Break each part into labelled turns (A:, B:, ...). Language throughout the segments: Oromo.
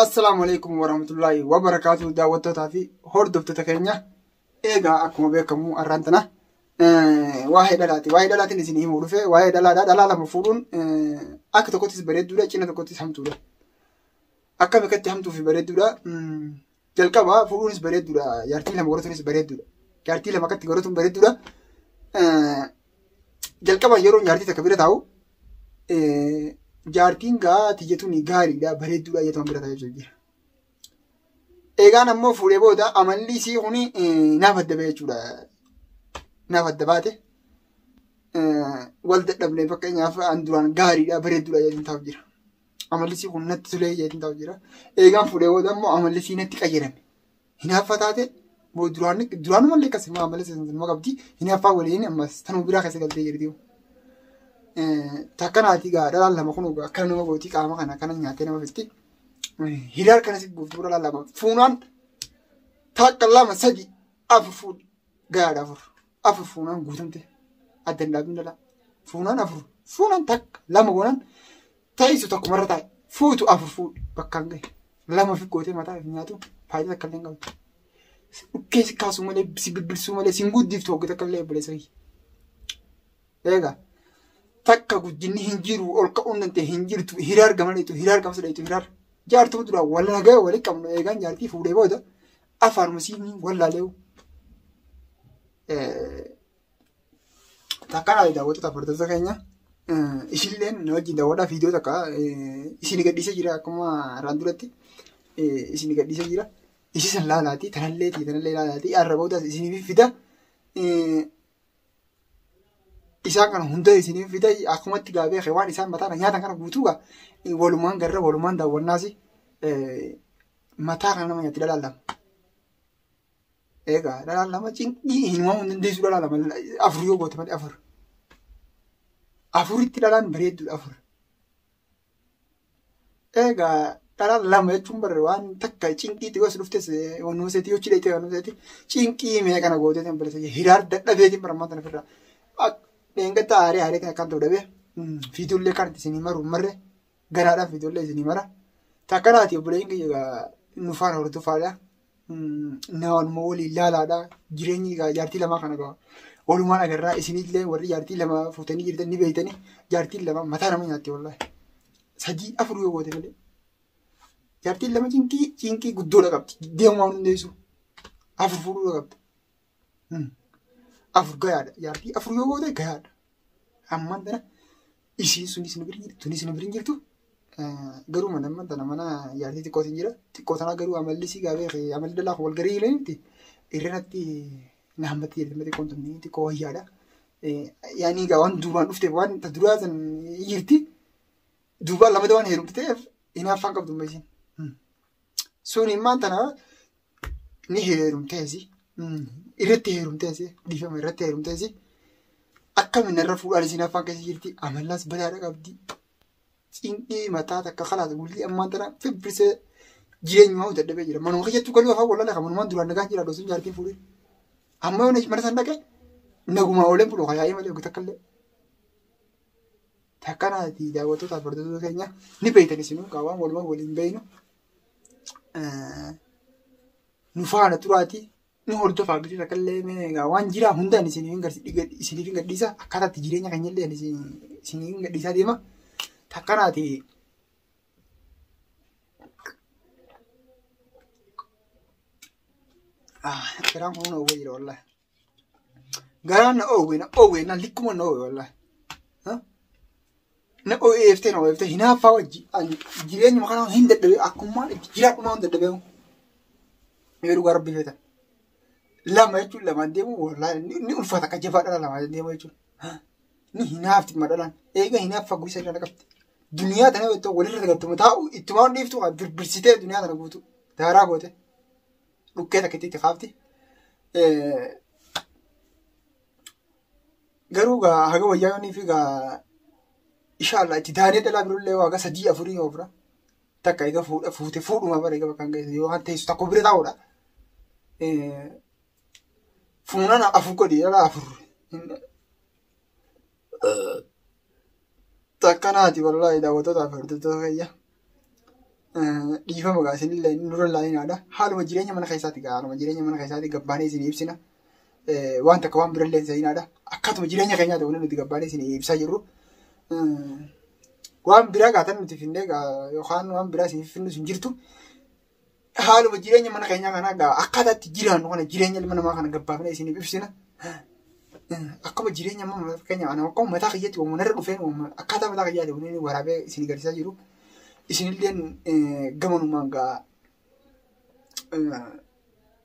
A: Assalaamu alaikum warahmatullaahi wabarakaatu daawwattootaa fi hordoftoota keenya. Egaa akkuma beekamu har'aan tana waa'ee dhalaati. Waa'ee dhalaatiin isin himuu dhufe waa'ee dhalaadha. Dhalaa lama fuudhuun akka tokkottis bareedduudha, cina tokkottis hamtuudha. Akka beekatti hamtuu fi bareedduudha. Jalqaba fuudhuunis bareedduudha. Jaartii lama godhatuunis bareedduudha. Jaartii lama akkatti godhatuun bareedduudha. Jalqaba yeroo jaartii takka bira taa'u jaartiin gaa tiyya tuni gaariidha bareedduudha jettuun bira taa'ee jira. Eegaan ammoo fuudhee booda amalli isii kuni naaf adda ba'e jechuudha. Naaf adda baate. Wal dadhabnee fakkeenyaaf an duraan gaariidha bareedduudha jechuun taa'u jira. Amalli isii kun natti tolee jechuun taa'u jira. Eegaan fuudhee booda ammoo amalli isii natti qayyarame. Hinaaffaa taate duraan duraanumallee akkasuma amalli isii nama qabdi. Hinaaffaa waliin ammas tanuu biraa keessa galtee jirti. Takkanaati gaa dhalaan lama kun akkana nama gooti qaama kana akkana nyaattee nama fixxi. Hiraar kana si buuftuu dhalaan lama fuunaan takka lama sadi afur fuudhi gayaadha afur afur fuunaan guutamte adda hin dhaabin dhalaa fuunaan afur fuunaan takka lama goonaan ta'isu tokkumarra taa'e fuutu afur fuudhi bakkaan gahe lama fi gootee mataa fi nyaatu faayidaa takka illee hin qabdu. Dhukkee si kaasuu malee si bilbilsuu malee si hin guddiftu hogga takka illee obboleessa kiyya. Eegaa takka guddinni hin jiru ol ka'uun danda'e hin jirtu hiraar gama dheetu hiraar gamsa dheetu hiraar jaartuu dura wal nagaa wali qabnu eegaan jaartii fuudhee booda afaanuma siin wallaaleewu. Takkanaa daawwattoota hordoftoota keenya isinillee na wajjin daawwadhaa viidiyoo takka isin gadhiisee jira akkuma irraan duratti isin gadhiisee jira. Isi san laalaati tanallee tanallee laalaati arra boodas isiniif fida. Isaan kana hunda isiniif fida akkumatti gaa beeke waan isaan mataa nyaatan kana guutuu gaa walumaan garra walumaan daawwannaas mataa kana nama nyaatti dhalaan lama. Egaa dhalaan lama cinqii hin uumamuu hin dandeessu dhalaa lama afur yoo goote malee afur. Afuritti dhalaan bareedduudha afur. Egaa dhalaan lama jechuun barre waan takka cinqii xiqqoo si dhuftes wannuma seetii yoo chidheete wannuma seetii cinqii mee kana gootee tan balleessa hiraar dadhabeetiin bara ammaa tana ofirraa. Dheengatta aaree aaree kan akkaan ta'u dhabee fiiduullee kan isinii maru marre garaadhaan fiiduullee isinii mara. Takkanaati obboleeyyiin kiyya nu faana hordofaadha. Naanuma waliin laalaadha. Jireenyi egaa jaartii lamaa kana ga'a. Walumaan agarraa isinillee warri jaartii lama fuutanii jirtan ni beektanii jaartiin lama mataa nama nyaatti wallaahi. Sadii afur yoo goote malee. Jaartiin lama cinqii cinqii guddoodha qabdi. Deemumaa hundeessu. Afur fuudhuudha qabdi. Afur gayaadha. Jaartii afur yoo goote gayaadha. Ammaan tana isiin sunis nu bira jirtu tunis nu bira jirtu. Garuu mana ammaan tana mana jaartii xiqqootiin jira. Xiqqoo tanaa garuu amalli isii gaa beeke amalli dhalaa kun wal garii jiran miti. Irranatti na hammatti jirti xiqqoon tun xiqqoo wayyaadha. Yaani gaa waan duubaan dhufteef waan ta duraa san jirti. Duubaan lamata waan heerumte ta'eef hinaaffaan qabdu amma isiin. Sun immaan tana ni heerumteesi. Irratti heerumteesi. Dhiifama irratti heerumteesi. Akkamiin narra fuudhaan isiin afaan keessa jirti. Amallaas badaadha qabdi. Cinqii mataa takka kalaas bultii ammaan tana fibbirsee jireenyuma hunda dadhabee jira. Manuma keessattuu galuu afaan wallaala kan manumaan duraan nagaan jira osoo jaartiin fuudhee. Amma yoo mana san dhaqe nagumaa ooleen bulu yaa'ii malee takka illee. Takkanaati daawwattootaaf hordoftoota keenya ni beektan isinuu qaawwaan walumaa waliin beeknu. Nu faana turaati nu hordofaa gisee takka illee mee egaa waan jiraa hundaan isiniif hin gadhiisa akkaataa itti jireenya keenya illee isiniif hin gadhiisaa deema. Takkanaati garaan kun na oowwee jira wallaahi. Garaan na oowwe na oowwe na likkuma na oowwe wallaahi. Na oo'eeftee na oo'eeftee hinaaffaa wajji jireenyuma kana hin dadhabee akkumaan jiraadhumaa hin dadhabee. Yoo dhugaa rabbii feetan. Lama jechuun lamaan deemu wallaahi ni ulfaata akka jabaa dhala lamaan deemu jechuun. Ni hinaafti madhalaan eega hinaaffa guisa irra qabdi. Duniyaa tana yoo walirra galtuma taa'u ittumaan dhiiftu kan birbirsitee duniyaa tana guutu daaraa goote dhukkee takka itti kaafti. Garuu gaa haga wayyaa yoonii fi gaa inshaallah itti daanee dhalaa birollee waaga sadii afurii yoo fura. Takka eega fuudha fuute fuudhuma bara eega bakka hin geesse yoo waan teessu takka bira taa'uudha. Fuunaan afur godhi dhalaa afur. Takkanaati wallaahi daawwattootaaf hordoftoota kiyya. Dhiifama gaa isinillee nurra laalinaadha. Haaluma jireenya mana keessaati gaa haaluma jireenya mana keessaati gabbaanee isin ibsina. Waan takka waan birallee hin seenaadha. Akkaatuma jireenya keenyaati wanni nuti gabbaanee isin ibsaa jirru. Waan biraa gaatan nuti finnee yookaan waan biraa isin finnu hin jirtu. Haaluma jireenya mana keenyaa kanaa gaa akkaataa itti jiraannu kana jireenya ilma namaa kana gabbaafnee isiniif ibsina. Akkuma jireenya amma fakkeenyaaf ana akkuma mataa kiyyatti waamuma narra dhufeen waamuma akkaataa mataa kiyyaati wanni waraabee isin agarsiisaa jiru. Isinilleen gamanumaan gaa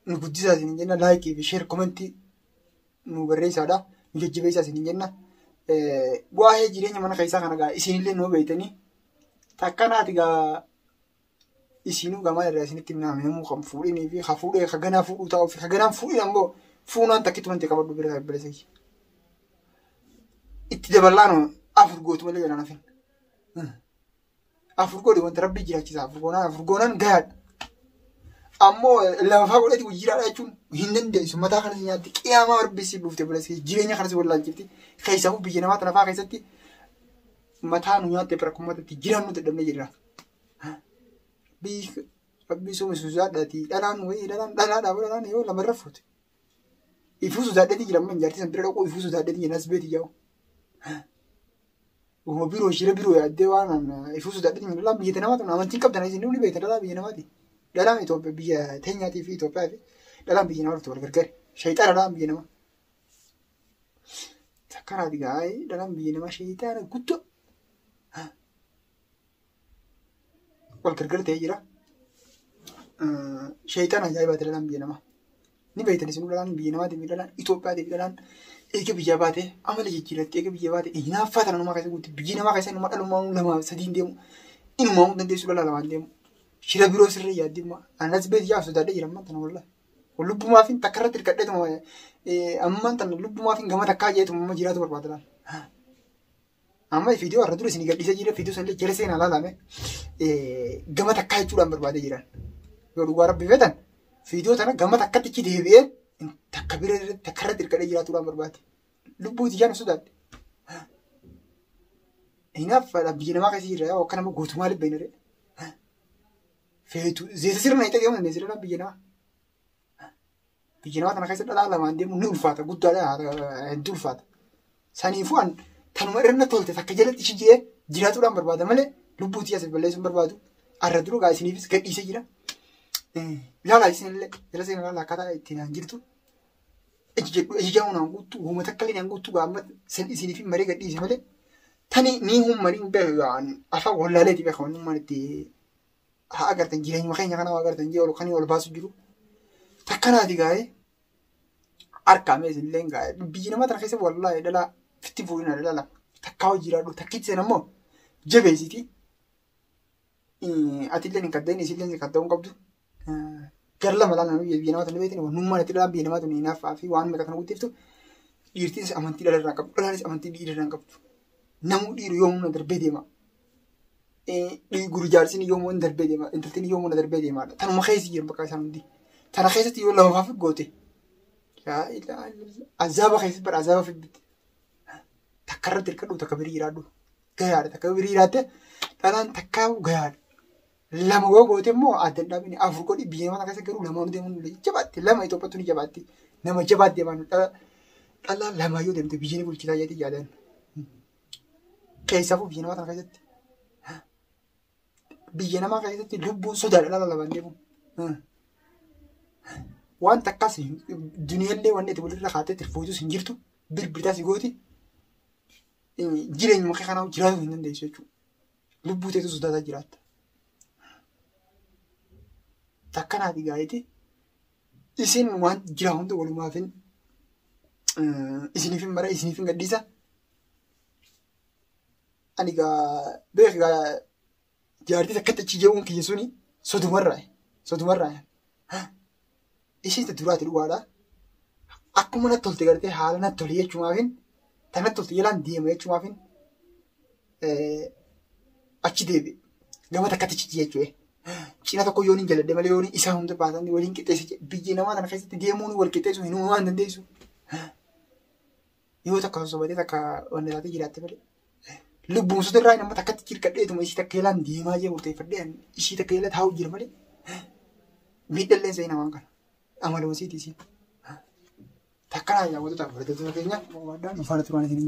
A: nu guddisaa isin jenna laayikii fi sheer komentii nu barreessaadha nu jajjabeessaa isin jenna. Waa'ee jireenya mana keessaa kana gaa isinillee nu beektanii takkanaati gaa isinuu gamaa irraa isinitti himnaa kan fuudhinii fi ka fuudhee ka ganaa fuudhuu taa'uu fi ka ganaan fuudhin ammoo fuunaan takkitu wanti qabadhu bira obboleessa kiyya. Itti daballaan afur gootu malee jalaan hafin. Afur godhi wanta rabbi jiraachisa afur goonaan afur goonaan gayaadha. Ammoo lamafaa godhati jiraadha jechuun hin dandeessu mataa kanas nyaatti qiyaamaa rabbi si buufte obboleessa kiyya jireenya kanas wallaalchifti keessaafuu biyya namaa tanafaa keessatti mataa nu nyaatte bira kummatatti jiraannu dadhabnee jirra. Rabbii rabbii suma sodaadhaati dhalaan wayii dhalaan dhalaadhaa dhalaan yoo lamarra fuute. Ifuu sodaadheeti jira amma jaartii san bira dhaquu ifuu sodaadheeti jira as beeti yaa'u. Uma biroo shira biroo yaaddee waan ifuu sodaadheeti jira dhalaan biyya namaa tun amantiin qabdan isin ni beektan dhalaan biyya namaati. Dhalaan Itoophiyaa biyya teenyaatii fi Itoophiyaa fi dhalaan biyya namaa dhufte wal gargari. Shayxaana dhalaan biyya namaa. Takkanaati gaa'ee dhalaan biyya namaa shayxaana guddoo. Wal gargar ta'ee jira. Sheexaan ajaa'ibaati dhalaan biyya namaa. Ni beektan isin dhalaan biyya namaatii fi dhalaan Itoophiyaatii fi dhalaan eega biyyaa baate amala jijjiirratti eega biyya baate hinaaffaa tana namaa keessa guutti biyyi namaa keessa inuma dhalumaa lamaa sadiin deemu inumaa hin dandeessu dhala lamaan deemu. Shira biroo sirrii yaaddimma. Anas beeti yaaf sodaadhee jira ammaan tana wallahi. Lubbumaa fi takka irratti hirkadheetuma ammaan tana lubbumaa fi gama takkaa jeetuma jiraatu barbaada laal. Amma viidiyoo har'a dura isin gadhiisee jira viidiyoo sanillee jala seenaa laalame gama takkaa jechuudhaan barbaadee jiran. Yoo dhugaa rabbi feetan viidiyoo tana gama takkatti ichi deebi'ee takka bira takka irratti hirkadhee jiraatuudhaan barbaade. Lubbuu tiyyaan sodaadhe. Hinaaffaadha biyya namaa keessa jira akka nama gootu maaliif beekna ree? Feetu zeeta sirna hin ta'e sirna biyya namaa. Biyya namaa tana keessa dhalaa lamaan deemuun ni ulfaata guddaadha hedduu ulfaata. Saniifuu an tanuma irra na tolte takka jalatti ishii ji'ee jiraatuudhaan barbaada malee lubbuu tiyya asif balleessuun barbaadu. Arra dura gaa isiniifis gadhiisee jira. Ilaalaa isinillee jala seenaa ilaalaa akkaataa ittiin aan jirtu. Iji jedhu iji jaa'uun aan guuttu uuma takka illee aan guuttu gaa amma san isiniif maree gadhiise malee. Tani ni humna ni beeku afaan wallaaleeti beeka wanni itti haa agartan jireenyuma keenya kana haa agartan jee ol kan ol baasu jiru. Takkanaati gaa'ee harkaa mee isinillee gaa'ee biyyi nama tana keessa wallaahi dhalaa fitti fuudhina dhalaa lama takkaa hojii jiraadhu takkitti sen ammoo jabeessiti. Atillee hin kaddeen isillee hin kadda'uu qabdu. Gara lama laala biyya namaa tana beektan wannummaan itti dhalaan biyya namaa tuni hinaaffaa fi waan meeqa kana guddiftu dhiirtiis amantii dhala irraa qabdu dhalaanis amantii dhiira irraa qabdu. Namuu dhiiru yoomuu na darbee deema. Guri jaarsin yoomuu na darbee deema. Intaltiin yoomuu na darbee deemaadha. Tanuma keessa jiran bakka isaan hundi. Tana keessatti yoo lama faaf goote. Laa ilaaha illallah. Azaaba keessatti bara azaaba fibbitti. Takka irratti hirkadhu takka birii jiraadhu. Gayaadha takka birii jiraatte dhalaan takkaa gayaadha. Lama yoo goote immoo adda hin dhaabine afur godhi biyya namaa keessa garuu lamaan deemuun jabaatti. Lama Itoophiyaatti ni jabaatti. Nama jabaatti deemaan dhalaa lama yoo deemte biyya ni bulchitaa jeetii yaadan. Keessaafuu biyya namaa tana keessatti. Biyya namaa keessatti lubbuun sodaadha dhala lamaan deemu. Waan takkas duniyaallee wanni itti walirra kaatee tirfootus hin jirtu birbirtaa si gooti. Jireenyuma kee kanaa jiraatu hin dandeessu jechuudha. Lubbuu teetu sodaataa jiraatta. Takkanaati gaa'eeti. Isin waan jira hunda walumaafin isiniif hin mara isiniif hin gadhiisa. Ani gaa beek gaa jaartii takkatti achi je'uun kiyya suni sodumarraa sodumarraa. Isheen ta duraati dhugaadha. Akkuma natti tolte gartee haala natti tole jechumaafin ta natti tolte jalaan deema jechumaafin achi deebi'e. Gama takkatti achi jechuudha. Cina tokko yoon hin jaladhe malee yoon isaa hunda baatanii waliin qixxeesse biyyi namaa tana keessatti deemuun wal qixxeessu hin uumamaan dandeessu. Yoo takka sosobatee takka wanni taatee jiraatte malee. Lubbuun irraa nama takkatti jirkadheetuma isii takka jalaan deemaa jee murteeffadhee isii takka jala taa'u jira malee. Miidhalleen seenaa waan kana. Amaluma isiiti isiin. Takkanaa daawwattoota hordoftoota keenya. Waadaan nu faana turaan isin.